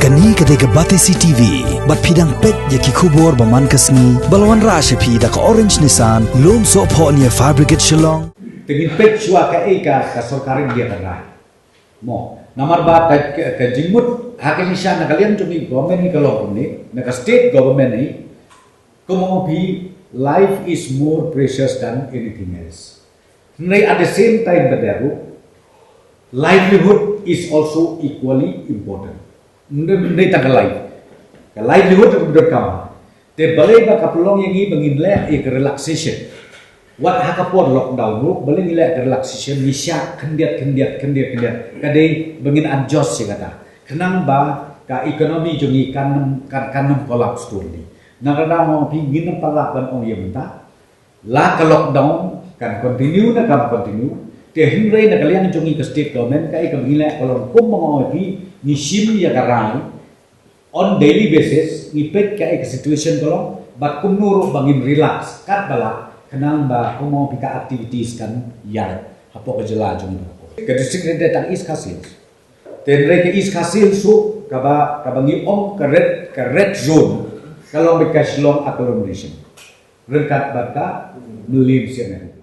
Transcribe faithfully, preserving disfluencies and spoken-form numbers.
Kane ka dei ka Batesi T V, bad phi dang peit ïa ki khubor ba man ka sngi, ba la wanrah sha phi da ka Orange Nissan, Lumsohphoh near Fire Brigade Shillong. Te ngin peit shuwa kaei ka, ka sorkar India ka rai. Mo, namar ba ka, ka, ka jingmut, ha ka jingshisha na ka liang jong i government hi ka long kumne, na ka state government hi, kumno phi, life is more precious than anything else. Hynrei at the same time ka dei ruh, livelihood is also equally important. Hynrei, hynrei tang ka life. Ka livelihood ka bynta kam. Te balei ba ka pynlong ïa ngi ba ngin leh ïa ka relaxation. Wat ha ka por lockdown ruh, balei ngi leh ka relaxation, ngi shah khyndiat, khyndiat, khyndiat, khyndiat. Ka dei ba ngin adjust ïa kata. Khnang ba ka economy jong ngi kan, kan, kan ym collapse tu ni. Na ka daw mo phi ngin ym pat lah ban ong ïa mynta. La ka lockdown kan continue ne kam continue. Te hynrei na ka liang jong ngi ka state government kaei kaba ngi leh ka long kum ba nga ong ïa phi, ngi shim ïa ka rai on daily basis, ngi peit kaei ka situation ka long, bad kumno ruh ba ngin relax katba lah, khnang ba kumno phi ka activities kan ïaid hapoh ka jylla jong ngi. Ka district ka dei tang East Khasi Hills. Te hynrei ka East Khasi Hills ruh kaba, kaba ngi ong ka red, ka red zone, ka long bad ka Shillong agglomeration. Ryngkat bad ka Mylliem Sihanoh.